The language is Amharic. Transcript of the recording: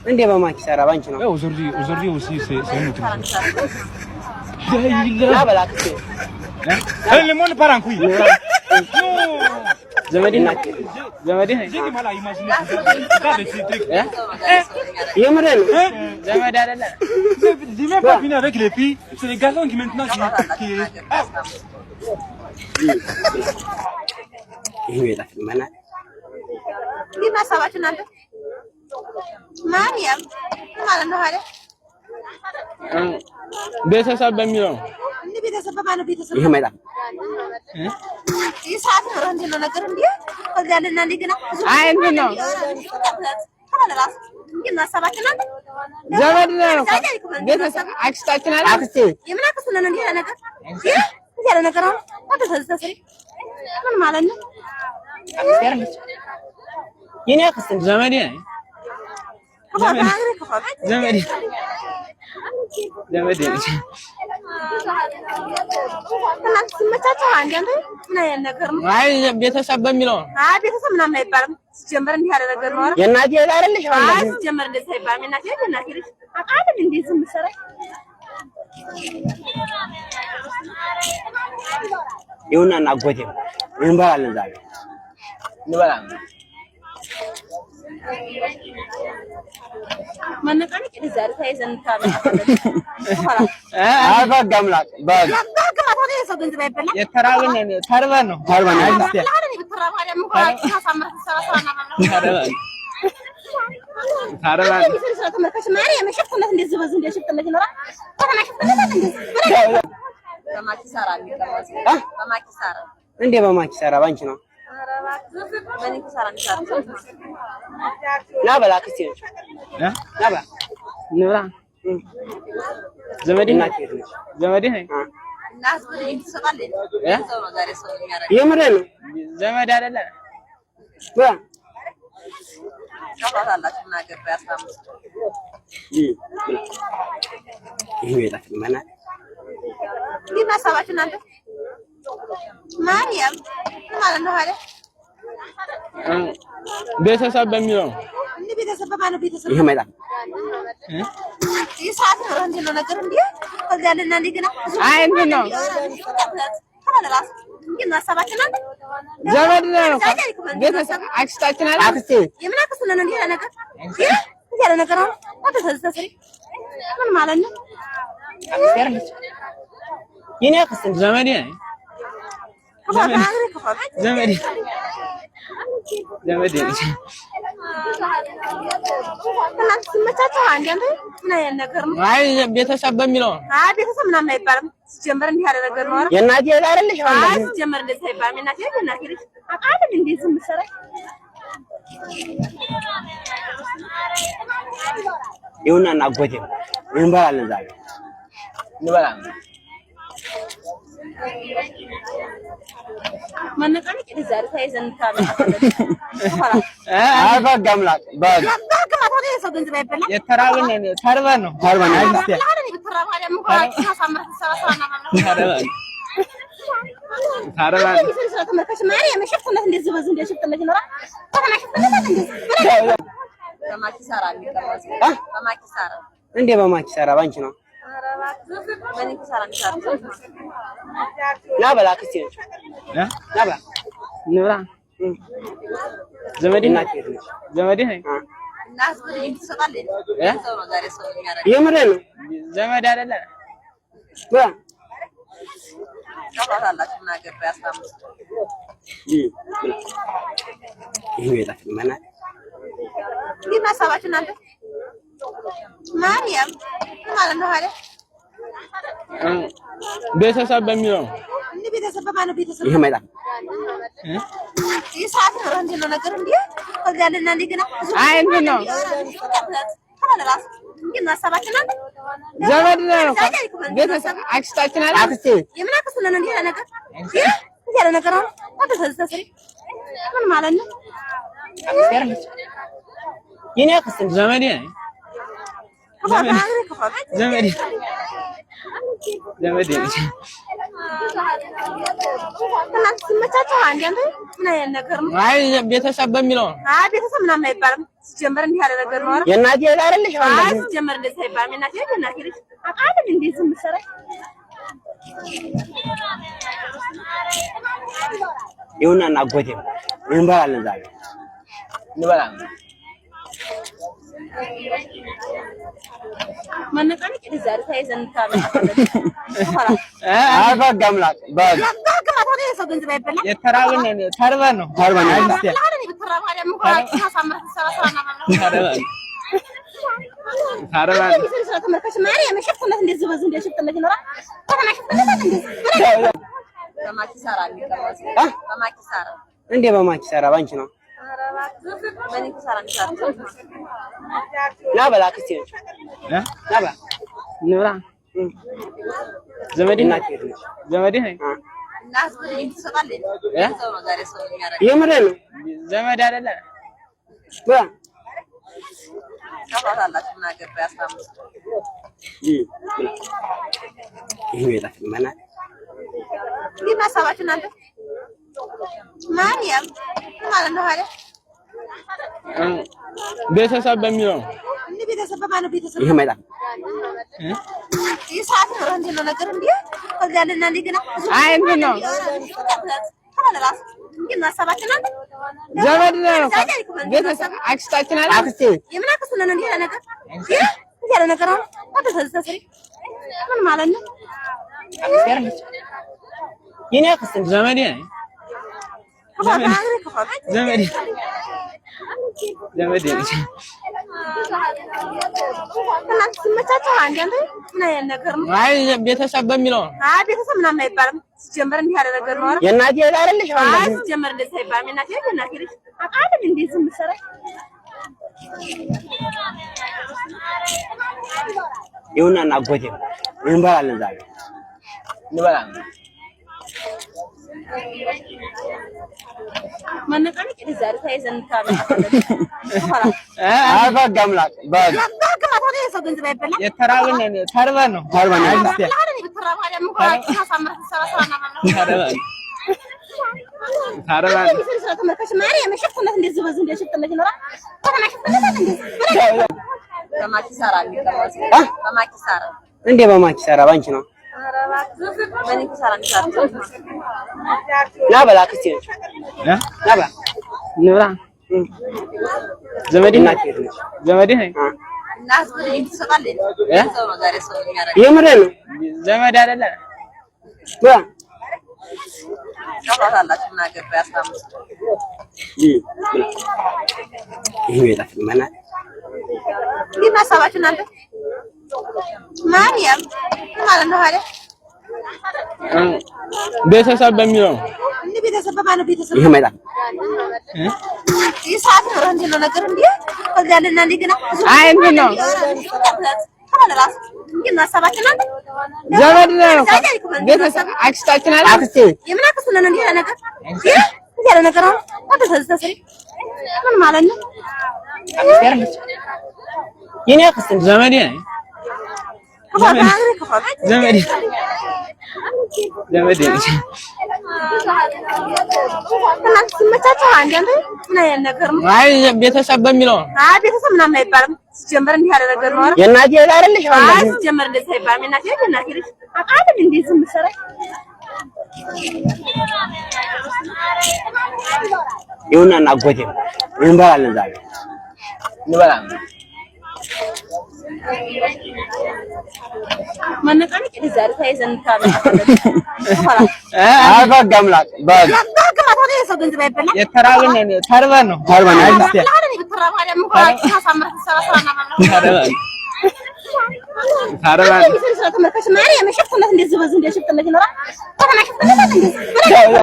እንዴ በማኪሰራ ባንቺ ነው። Aujourd'hui aussi c'est un autre ና በላ አክስቴ። Le monde part en couille. ዘመዴ ናት። ዘመዴ J'ai du mal à imaginer ça de ces trucs. የምሬን ነው። Hein? ዘመድ አይደለ? J'ai même pas fini avec les filles. C'est les garçons qui maintenant qui. Ah. ይሄ ይጣፍጥ እንዴት ሀሳባችሁ እናንተ? ማርያም ማለት ነው አይደል? ቤተሰብ በሚለው እንዴ ቤተሰብ በማነው ቤተሰብ? ይሄ አይጣፍጥ። ይህ ሰዓት ነው እንዴ ነው ነገር እንዴ ከዚያ ያለና እንደገና አይ እንትን ነው ዘመድ ነው ቤተሰብ አክስታችን አይደል? አክስቴ የምን አክስት ነው እንዲህ ያለ ነገር እንዲህ ያለ ነገር አሁን አንተ ተስሪ ምን ማለት ነው? አክስቴ አይደለች? የኔ አክስት ነች። ዘመዴ ዘመዴ ዘመዴ ነች። እናንተ ሲመቻቸው አንድ አንተ ምን አይነት ነገር ነው? አይ ቤተሰብ በሚለው ነው። አይ ቤተሰብ ምናምን አይባልም። ሲጀመር እንዲህ ያለ ነገር ነው። ኧረ የእናቴ እህት አይደለሽ? አሁን አይ ሲጀመር እንደዚህ አይባልም። የእናቴ ልጅ የእናቴ ልጅ አውቃለሁ እንዴ ዝም ሰራ ይሁንና እና አጎቴ እንበላለን ዛሬ። እንበላለን። መነቃነቅ ዛሬ ተያይዘን እንታመጣለን። አይ በሕግ አምላክ በሕግ የሰው ገንዘብ አይበላም። የተራብን ተርበን ነው። ተርበን ነው። አክስቴ ተርበን ተርበን እንዴ በማኪሰራ ባንቺ ነው። ና በላ አክስቴ ነች። ና በላ እንብላ። ዘመዴ እናቴ እህት ነች። ዘመዴ የምሬን ነው። ዘመድ አይደለ? በላ ይሄ ይጣፍጥ ማለት እንዴት ሀሳባችሁ እናንተ? ማርያም ማለት ነው አይደል? ቤተሰብ በሚለው ነው። እንዴ ቤተሰብ በማነው ቤተሰብ? ይሄ አይጣፍጥ። ይህ ሰዓት ነው እንዴ ነው ነገር እንዴ ከዚያ ያለና እንደገና አይ እንትን ነው ዘመድ ነው ቤተሰብ አክስታችን አይደል? አክስቴ የምን አክስት ነው እንዲህ ያለ ነገር እንዲህ ያለ ነገር አሁን አንተ ተስሪ ምን ማለት ነው? አክስቴ አይደለች? የኔ አክስት ነች። ዘመዴ ዘመዴ ዘመዴ ነች። እናንተ ሲመቻቸው አንድ አንተ ምን አይነት ነገር ነው? አይ ቤተሰብ በሚለው ነው። አይ ቤተሰብ ምናምን አይባልም። ሲጀመር እንዲህ ያለ ነገር ነው። ኧረ የእናቴ እህት አይደለሽ? አሁን አይ ሲጀመር እንደዚህ አይባልም። የእናቴ ልጅ የእናቴ ልጅ አውቃለሁ እንዴ ዝም ሰራ ይሁንና እና አጎቴ እንበላለን ዛሬ። እንበላለን። መነቃነቅ ዛሬ ተያይዘን እንታመጣለን። አይ በሕግ አምላክ በሕግ የሰው ገንዘብ አይበላም። የተራብን ተርበን ነው። ተርበን ነው። አክስቴ ተርበን ተርበን እንዴ በማኪሰራ ባንቺ ነው። ና በላ አክስቴ ነች። ና በላ እንብላ። ዘመዴ እናቴ እህት ነች። ዘመዴ የምሬን ነው። ዘመድ አይደለ? በላ ይሄ ይጣፍጥ ማለት እንዴት ሀሳባችሁ እናንተ? ማርያም ማለት ነው አይደል? ቤተሰብ በሚለው ነው። እንዴ ቤተሰብ በማነው ቤተሰብ? ይሄ አይጣፍጥ። ይህ ሰዓት ነው እንዴ ነው ነገር እንዴ ከዚያ ያለና እንደገና አይ እንትን ነው ዘመድ ነው ቤተሰብ አክስታችን አይደል? አክስቴ የምን አክስት ነው እንዲህ ያለ ነገር እንዲህ ያለ ነገር አሁን አንተ ተስሪ ምን ማለት ነው? አክስቴ አይደለች? የኔ አክስት ነች። ዘመዴ ዘመዴ ዘመዴ ነች። እናንተ ሲመቻችሁ አንዴ አንተ ምን አይነት ነገር ነው? አይ ቤተሰብ በሚለው ነው። አይ ቤተሰብ ምናምን አይባልም። ሲጀመር እንዲህ ያለ ነገር ነው። ኧረ የእናቴ እህት አይደለሽ? አሁን አይ እንደዚህ ሲጀመር እንደዚህ አይባልም። የእናቴ ልጅ የእናቴ ልጅ አውቃለሁ እንዴት ዝም ብትሰራ ይሁንና አጎቴ እንበላለን ዛሬ። እንበላለን። መነቃነቅ ዛሬ ተያይዘን እንታመጣለን። አይ በሕግ አምላክ በሕግ የሰው ገንዘብ አይበላም። የተራብን ተርበን ነው። ተርበን ነው። አክስቴ ተርበን ተርበን እንዴ በማኪሳራ ባንቺ ነው። ና በላ አክስቴ ነች። እ? ና በላ እንብላ። ዘመዴ እናቴ እህት ነች። ዘመዴ ነኝ። እ? የምሬን ነው። ዘመድ አይደለ? ብላ ይሄ ይጣፍጥ መናት ማርያም ማለት ነው አይደል? ቤተሰብ በሚለው ነው። እንደ ቤተሰብ በማነው ቤተሰብ ይሄ አይጣፍጥ እ? ይህ ሰዓት ነው እንዴ ነው ነገር እንዴ ከዚያ ለና እንደገና አይ እንትን ነው ዘመድ ነው እኮ። ቤተሰብ አክስታችን አይደል? አክስቴ ነች። የምን አክስት ነው እንዲህ ያለ ነገር ይህ እንዲህ ያለ ነገር አሁን አንተ ተስሪ ምን ማለት ነው? አክስቴ አይደለች? የኔ አክስት ነች። ዘመዴ ነኝ። ዘመዴ ዘመዴ ነች። እናንተ ሲመቻችሁ አንዴ አንተ ምን አይነት ነገር ነው? አይ ቤተሰብ በሚለው ነው። አይ ቤተሰብ ምናምን አይባልም። ሲጀመር እንዲህ ያለ ነገር ነው። ኧረ የእናቴ እህት አይደለሽ? አሁን አይ እንደዚህ ሲጀመር እንደዚህ አይባልም። የእናቴ ልጅ የእናቴ ልጅ አውቃለሁ እንዴት ዝም ብትሰራ ይሁንና አጎቴ እንበላለን ዛሬ። እንበላለን። መነቃነቅ ዛሬ ተያይዘን እንታመጣለን። አይ በሕግ አምላክ በሕግ የሰው ገንዘብ አይበላም። የተራብን ተርበን ነው። ተርበን ነው። አክስቴ ተርበን ተርበን እንዴ በማኪሳራ ባንቺ ነው። ና በላ አክስቴ ነች። እ? ና በላ እንብላ። ዘመዴ እናቴ እህት ነች። ዘመዴ ነኝ። እ? የምሬን ነው። ዘመድ አይደለ? ብላ ይሄ ይጣፍጥ መናት ማርያም ማለት ነው አይደል? ቤተሰብ በሚለው ነው። እንደ ቤተሰብ በማነው ቤተሰብ ይሄ አይጣፍጥ እ? ይህ ሰዓት ነው እንዴ ነው ነገር እንዴ ከዚያ ለና እንደገና አይ እንትን ነው ዘመድ ነው እኮ። ቤተሰብ አክስታችን አይደል? አክስቴ ነች። የምን አክስት ነው እንዲህ ያለ ነገር ይህ እንዲህ ያለ ነገር አሁን አንተ ተስሪ ምን ማለት ነው? አክስቴ አይደለች? የኔ አክስት ነች። ዘመዴ ነኝ። ዘመዴ ዘመዴ ነች። እናንተ ሲመቻችሁ አንዴ አንተ ምን አይነት ነገር ነው? አይ ቤተሰብ በሚለው ነው። አይ ቤተሰብ ምናምን አይባልም። ሲጀመር እንዲህ ያለ ነገር ነው። ኧረ የእናቴ እህት አይደለሽ? አሁን አይ እንደዚህ ሲጀመር እንደዚህ አይባልም። የእናቴ ልጅ የእናቴ ልጅ አውቃለሁ እንዴት ዝም ብትሰራ ይሁንና አጎቴ እንበላለን ዛሬ። እንበላለን። መነቃነቅ ዛሬ ተያይዘን እንታመጣለን። አይ በሕግ አምላክ በሕግ የሰው ገንዘብ አይበላም። የተራብን ተርበን ነው። ተርበን ነው። አክስቴ ተርበን ተርበን